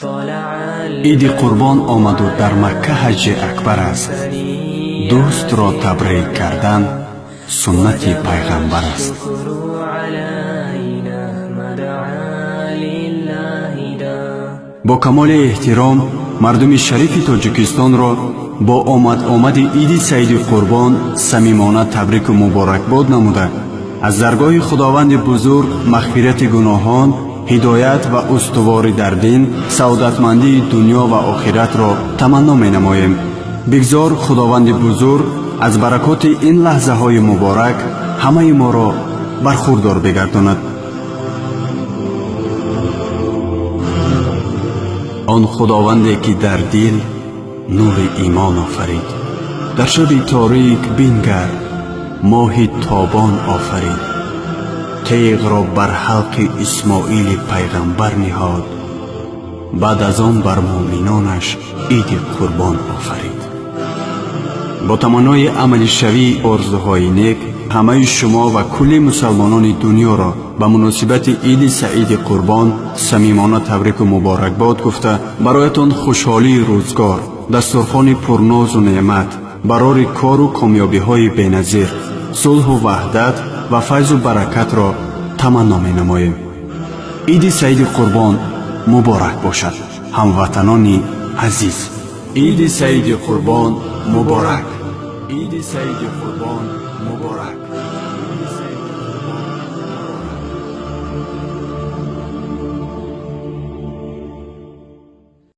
Иди Қурбон омаду дар Макка ҳаҷҷи акбар аст. Дӯстро табрик кардан суннати пайғамбар аст. Бо камоли эҳтиром мардуми шарифи Тоҷикистонро бо омад-омади Иди Саиди Қурбон самимона табрику муборакбод намуда, аз даргоҳи Худованди бузург мағфирати гуноҳон, ҳидоят ва устуворӣ дар дин, саодатмандии дунё ва охиратро таманно менамоем. Бигзор Худованди бузург аз баракоти ин лаҳзаҳои муборак ҳамаи моро бархурдор бигардонад. Он Худованде ки дар дил нури имон офарид, дар шаби торик бингар, моҳи тобон офарид, теғро бар ҳалқи Исмоили пайғамбар ниҳод, баъд аз он бар муъминонаш Иди Қурбон офарид. Бо таманнои амалишавии орзуҳои нек ҳамаи шумо ва кулли мусалмонони дунёро ба муносибати Иди Саиди Қурбон самимона табрику муборакбод гуфта, бароятон хушҳолии рӯзгор, дастурхони пурнозу неъмат, барори кору комёбиҳои беназир, сулҳу ваҳдат ва файзу баракатро таманно менамоем. Иди Саиди Қурбон муборак бошад, ҳамватанони азиз! Иди Саиди Қурбон муборак! Иди Саиди Қурбон муборак!